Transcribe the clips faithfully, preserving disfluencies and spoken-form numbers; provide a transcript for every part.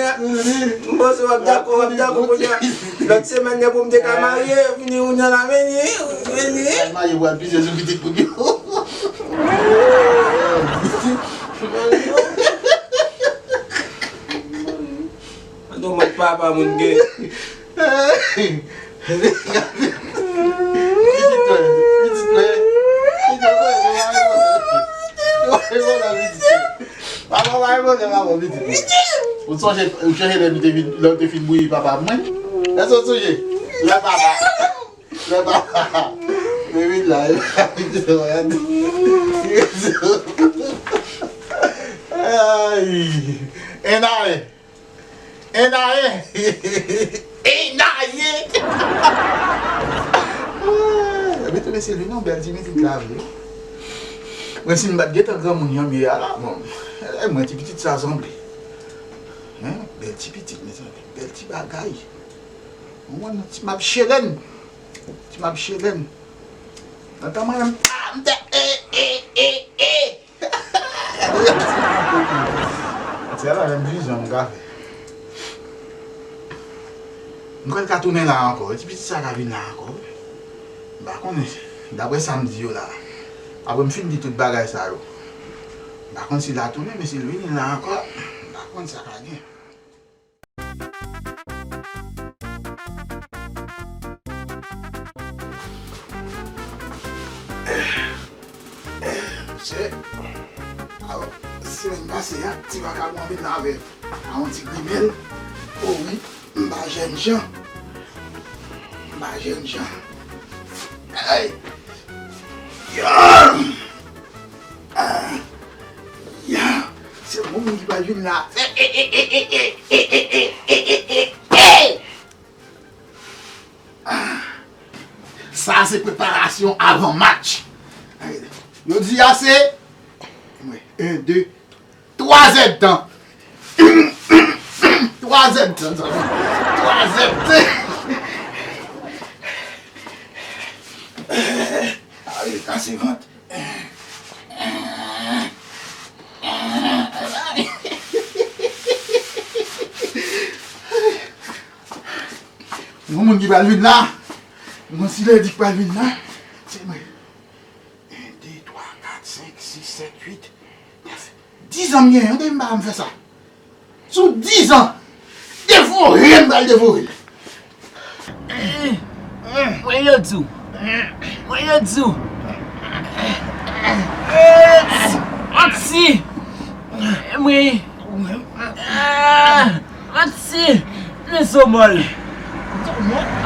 kounye a. M panse w ap dakò, w ap dakò kounye a. Lòt semèn, lè pou m te ka marye, vini kounye a la, vini, vini. Al marye, w al pise sou pitit moun yo. Ann nou mank papa moun gen. Pitit mwen, pitit mwen. Pitit mwen, mwen, mwen, mwen, mwen, mwen, pitit mwen. Papa, mwen, mwen, mwen, mwen, pitit mwen. Ou sonje, ou sonje lè nou te vin, lè w te fin bouyi papa mwen? Èske w sonje? Lè papa. Lè papa. Mwen vin la, e pa pitit mwen, gade. Ay. Enaye. Enaye. Enaye. Mete mesye li non, bèl ti pitit la vre. Mwen si m pa t gentan granmoun jan m ye a la, bon. E mwen ti pitit sa sanble. Hein? Bèl ti pitit, mezanmi. Bèl ti bagay. Mwen ti map chelèn. Ti map chelèn. Nan tan mwen menm, ah, m te, e, e, e, e. Se la menm vizyon m ka fè. M kwè l ka tounen la ankò. Ti pitit sa ka vin la ankò. M pa konnen. Daprè sa m di yo la. Apre m fin di tout bagay sa yo. M pa konn si l a tounen, men si l vini la ankò, m pa konn sa ka gen. Mesye, alò, semèn pase a, ti vakabon vin la avè a yon ti grimèl. O wi, m pa jènjan. M pa jènjan. Ay! Ya! Ah! Ya! Se moun ki pral vin la. E, e, e, e! Ah! Sa se preparasyon avan match. Yo di a se, en, de, twa zèdtan. Twa zèdtan, zanmi. Twa zèdtan. Ale, kase vant. Yon moun ki pral vin la. Yon silèdi ki pral vin la. Se mwen. En, de, twa, kat, senk, sis, sèt, uit, nèf. Dizan m genyen, tande m pa janm fè sa. Sou dizan, devore m pral devore l. Mwen yo di w. Mwen yo di w. Aksi. Mwen. Ah. Atsi! Men zomòl!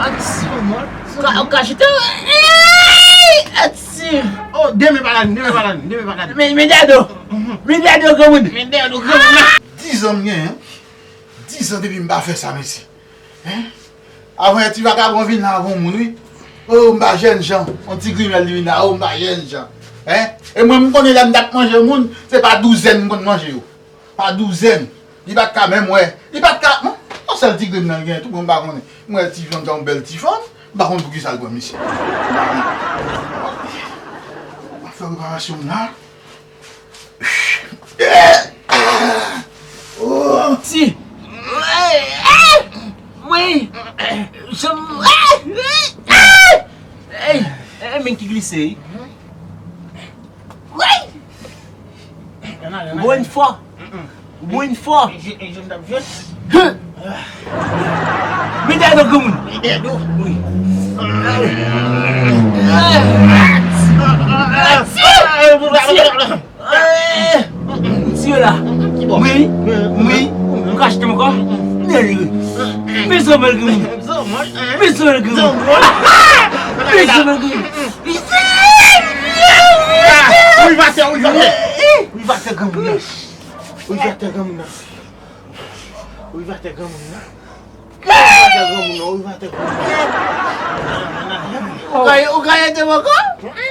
Atsi! Ou ka, ou ka chita? Ey! Atsi! Oh, demen pa ladan, demen pa ladan, demen pa ladan. Men, men dèyè do! Men dèyè do granmoun! Men dèyè do granmoun la! Dizan m genyen, dizan depi m pa fè sa, mesye. Hein? Avan yè ti vakabon vin la avè yon moun, wi. Oh, m pa jènjan. Yon ti grimèl li vin la, oh, m pa jènjan. Hein? E mwen, m konnen lè m t ap manje moun, se pa douzèn m konn manje yo. Pa douzèn. Li pa t ka menm wè. Li pa t ka, non? Yon sèl ti grenn nan l genyen tou, bon, m pa konnen. M wè ti fanm sa, yon bèl ti fanm. M pa konn poukisa l pran misye. M pa konn. M ap fè reparasyon m la. Si. Mwen. Janm. Ey, ey, men ki glise, wi. Wi. Bon fò. Bon fò. Mete do granmoun. Wi. Ti yo la. Wi, wi. M ka achte m ankò. Nèg li. Bezwen mwen granmoun. Bezwen mwen granmoun. Bezwen mwen granmoun. Ou rive atè, ou rive atè. Ou rive atè granmoun nan. Ou rive atè granmoun nan. Ou rive atè granmoun nan. Ou rive atè granmoun nan, ou rive atè granmoun nan. Ou gaye, ou gaye te moko?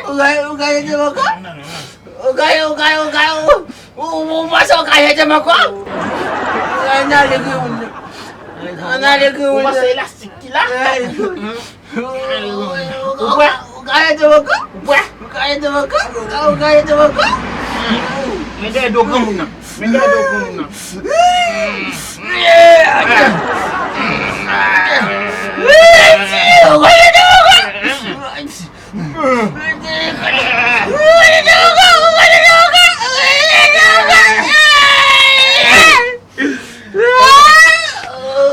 Ou gaye, ou gaye te moko? Ou gaye, ou gaye, ou gaye, ou, ou, ou panse ou gaye te moko? Ou gaye nan ale granmoun nan. Nan ale granmoun nan. Ou panse elastik ki la? Ou kwè? Ou ka rete bòkò? Ou kwè? Ou ka rete bòkò? Ou ka rete bòkò? Men dèyè do granmoun nan. Men dèyè do granmoun nan. Ou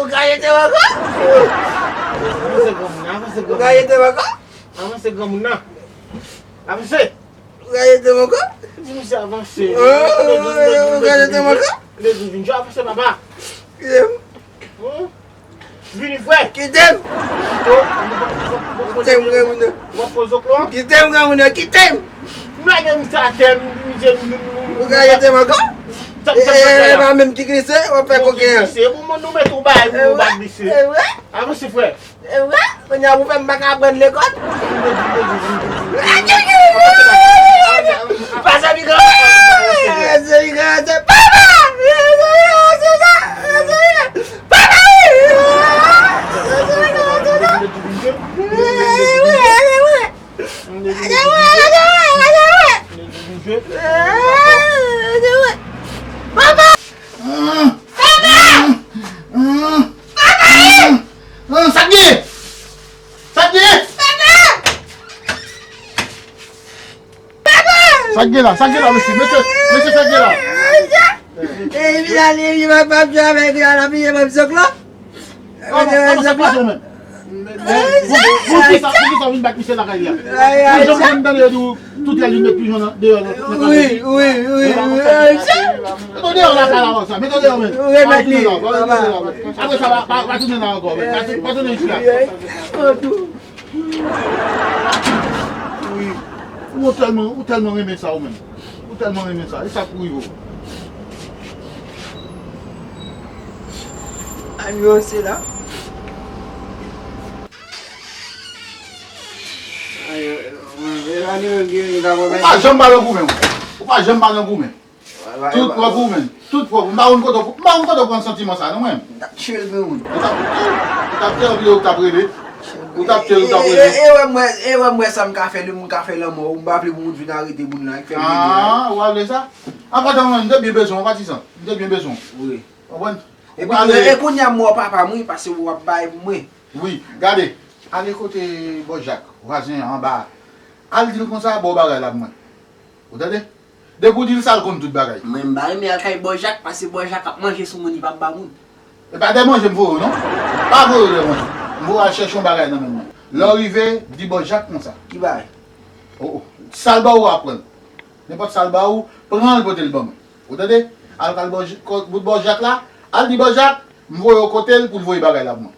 ka rete bòkò? Avanse granmoun nan, avanse granmoun nan. Ou ka rete bòkò? Avanse granmoun nan. Avanse. Ou ka rete bòkò? Di misye avanse. Ou ka rete bòkò? Lè di vin jwe avanse papa. Kite m. Vini frè. Kite m. Kite m granmoun nan. W ap poze klò. Kite m granmoun nan, kite m. M lage misye atè, m di misye. Ou ka rete bòkò? E pa menm ki glise, w ap fè koken an. Glise, bon, nou mete w bay, ou pa glise. Avanse frè. E vre? Kounye a pou fè m pa ka aprann lekòl? Pase pikan! Pase pikan! Papa! Papa! Papa! Papa! Sa k gen? Sa k gen? Sa k gen la? Sa k gen la, mesye? Mesye, mesye, sa k gen la? E vin ale, vin pa, pa, vin avèk la, la, vin, vin, vin, vin, Avanse, avanse, avanse, men. Pou, pou kisa, pou kisa w vin bat misye lakay li a? Pou jan m tande yo di w, tout lè li met pijon nan, deyò nan, nan kay li. Wi, wi, wi, wi. Mete w deyò lakay la konsa, mete w deyò, men. Remèt li. Pa tounen la ankò, men. Pa tounen la ankò, men. Pa tou-, pa tounen isit la. Wi. Ou tèlman, ou tèlman renmen sa, ou menm. Ou tèlman renmen sa. E sa k pou rive w. Anyo se la. Ou pa janm pa nan goumen, ou. Ou pa janm pa nan goumen. Tout pwòp ou menm. Tout pwòp ou. M pa konn kote w, m pa konn kote w pran santiman sa, non, mwen. M t ap tchil granmoun. Ou t ap, ou t ap tchil, ou t ap rele. Ou t ap tchil, ou t ap rele. E, e, e wè m wè, e wè m wè sa m ka fè, lè m ka fè lanmò, m pa vle pou moun vin arete moun nan, fè m rete la. Ah, ou pa vle sa? An pasan, mwen, m te byen bezwen w, patizan. M te byen bezwen w. Wi. Konprann? Epi, e kounye a m wè w papa m, wi, paske w ap bay pou mwen. Wi, gade. Ale kote bò Jak, vwazen an anba a. Al di l konsa, ba w bagay la pou mwen. Ou tande? Depi w di l sa, l konn tout bagay. Mwen, m pa renmen al kay bò Jak, paske bò Jak ap manje sou moun, li p ap ba moun. E pa de manje m voye w, non. Pa voye w de manje. M voye w al chèche yon bagay nan men mwen. Lè w rive, di bò Jak konsa. Ki bagay? O, o. Sa l ba w, w ap pran l. Nenpòt sa l ba w, pran l pote l ban mwen. Ou tande? Al kay bò, bout bò Jak la, al di bò Jak, M voye w kote l pou l voye bagay la pou mwen.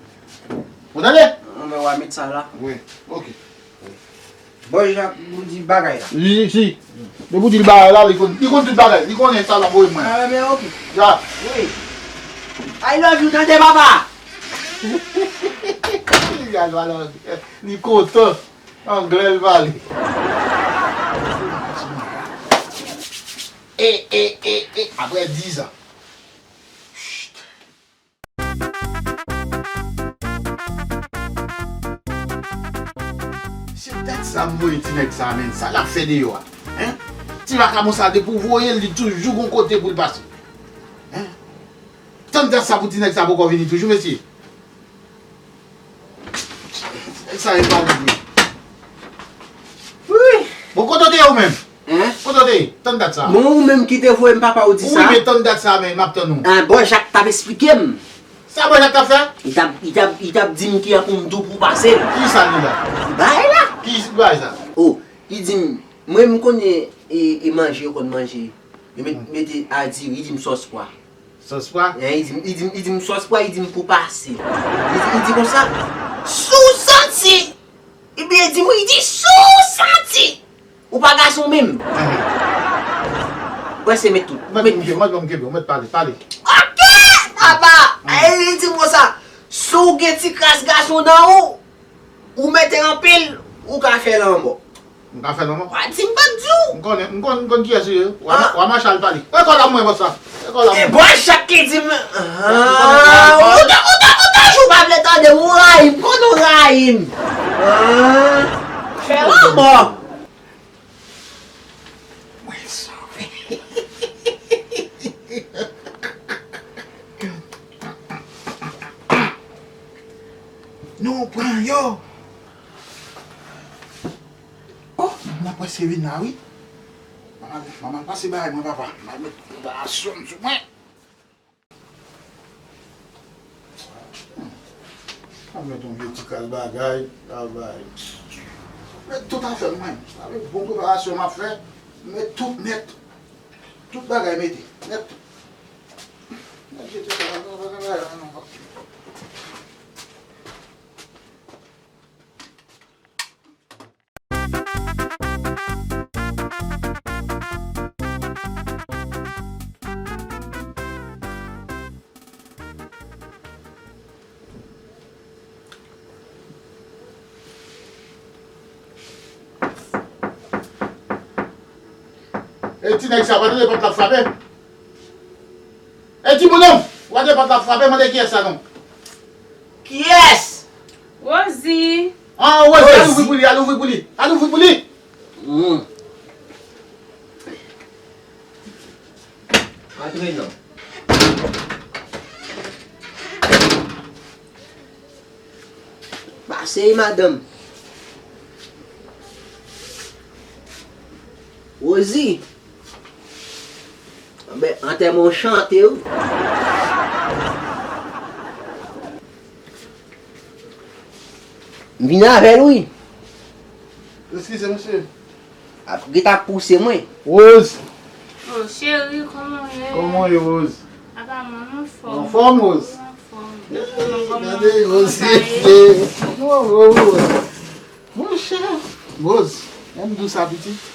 Ou tande? Anben, w a met sa la. Wi, oke. Bòy Jak pou di bagay la. Si, si. Depi w di l bagay la, li konn, li konn tout bagay. Li konnen sa l ap voye mwen. Ah, men oke. Ya. Wi. I love you, tande, papa. Li kontan. Anglè l pale. E, e, e, e, apre diz an. Chut. Se dat sa m voye ti nèg sa, menm sa l ap fè deyò a. Hein? Ti vakabon sa, depi w voye l, li toujou gon kote pou l pase. Hein? Tann dat sa pou ti nèg sa poko vini toujou, mesye. Nèg sa e pa vini. Wi. Bon, kote w te ye ou menm? Hein? Kote w te ye? Tann dat sa. Bon, ou menm ki te voye m, papa, ou di sa? Wi, men tann dat sa, men m ap tann ou. Ah, bò, Jak t ap esplike m. Sa bò Jak t ap fè? Li t ap, li t ap, li t ap di m ki jan pou m di w pou w pase l. Ki sa li la? Li bay la. Ki bagay sa? Oh, li di m, mwen m konnen e, e manje yo konn manje. Yo met, mete a diri, li di m sòs pwa. Sòs pwa? Eh, li di m, li di m, li di m sòs pwa, li di m pou pase. Li di, li di konsa, si w santi, ebyen, li di m, li di, si w santi, ou pa gason menm. Wè, se met tout. Mèt, met tout. Mèt, mèt, mèt pale, pale. Ok, papa. Ay, li di m konsa, si w gen ti kras gason nan ou, ou mete anpil, ou ka fè lanmò. M ka fè lanmò? Wa di m pa di w. M konnen, m konn, m konn kiyès ou ye. Wa, ah, wa mache al pale. Wè kòl a mwen, bòs la. Wè kòl a mwen. E bòs Jak ki di m. Ah, ou ta, ou ta, ou ta jou pa vle tande m, ou rayi m, m konnen ou rayi m. Ah, fè lanmò. Mwen sove. Nou pran yo. Oh, manman prèske vin la, wi. Manman, manman pase bagay mwen, papa. Manman met preparasyon sou mwen. Hmm. Manman met yon vye ti kal bagay, travay. Met tout afè mwen. Sa vle bon preparasyon m ap fè. Met tout nèt. Tout bagay mete. Nèt. Nèt jete sa, pa gen bagay la non. E ti nèg sa, pa tande pòt la ap frape? E ti bonòm, ou pa tande pòt la ap frape, mande kiyès sa non. Kiyès? Rosie. Ah, Rosie, al ouvri pou li, al ouvri pou li, al ouvri pou li. Hmm. Antre non. Pase, madanm. Rosie. Anben, antèman w chante, wi. M vin avè l, wi. Eskize, mesye. Ap, li t ap pouse mwen. Rose. Oh, cheri, kòman w ye? Kòman w ye, Rose? Apa, mwen anfòm. Anfòm, Rose? Anfòm. Gade, Rose. Nou anfòm, wi, Rose. Monchè, Rose, lè m di w sa, pitit,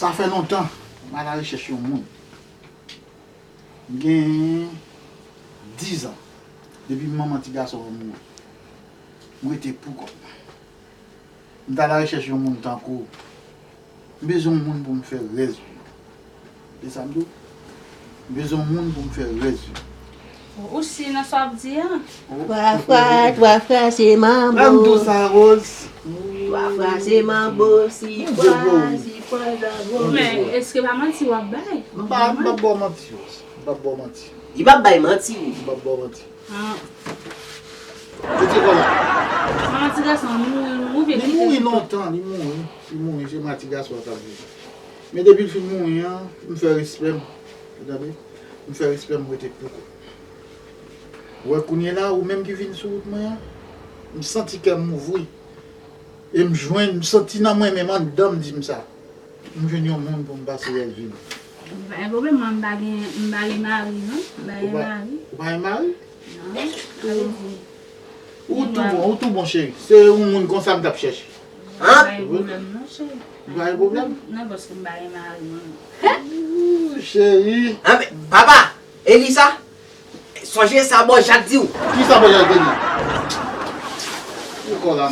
sa fè lontan m al arechèch yon moun. M gen diz an depi manman ti gason an mouri. M rete pou kò m. M t al arechèch yon moun tankou w. M bezwen yon moun pou m fè rès vi m. Se sa m di w. M bezwen yon moun pou m fè rès vi m. Ou si nan sa w ap di a? Twa fwa, twa fwa, se manbo. Lè m di w sa, Rose. Twa fwa, se manbo, sis fwa, sis fwa, manbo. Men, èske pa manti w ap bay? M pa, m p ap ba w manti, Rose. M p ap ba w manti. Li p ap bay manti, wi. M p ap ba w manti. Ah. Ou te konnen? Manman ti gason an mouri, oubyen li mouri lontan, li mouri. Li mouri, se manman ti gason an k ap viv. Men depi l fin mouri an, m fè respè m. Ou tande? M fè respè m, m rete pou kò m. Ou wè kounye la, ou menm ki vin sou wout mwen an, m santi kè m ouvri. E m jwenn, m santi nan mwen menm anndan m di m sa. M jwenn yon moun pou m pase rès vi m. Pa gen pwoblèm, mwen, m pa gen, m pa gen mari, non. M pa gen mari. Ou pa gen mari? Non, sa vle di. Ou tou bon, ou tou bon, cheri. Se yon moun konsa m t ap chèche. Hein? Pa gen pwoblèm, non, cheri. Ou pa gen pwoblèm? Non, paske m pa gen mari, mwen. Ooh, cheri. Papa, Elisa, sonje sa Bòjak di w. Kisa Bòjak te di? Ou kò la.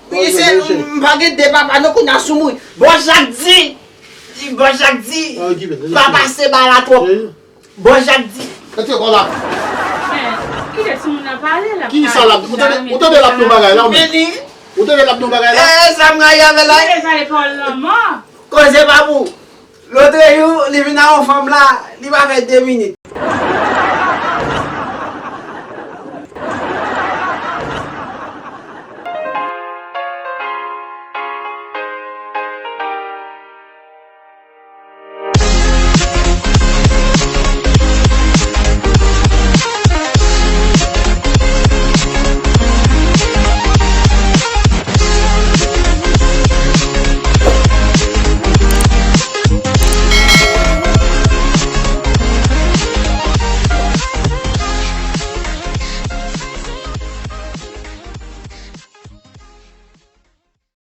M pa gen de papa, non, kounye a sou mouri. Bòjak di, Bòjak di, papa se bala twòp. Bòjak di. Èske kò la? Kite timoun nan pale la. Kisa l ap, ou tande l ap di yon bagay la ou menm? Ou tande l ap di yon bagay la? E sa m gaye avè la. Kite pale pawòl lanmò. Koze pa pou. Lotrejou, li vin a yon fanm la, li pa fè de minit.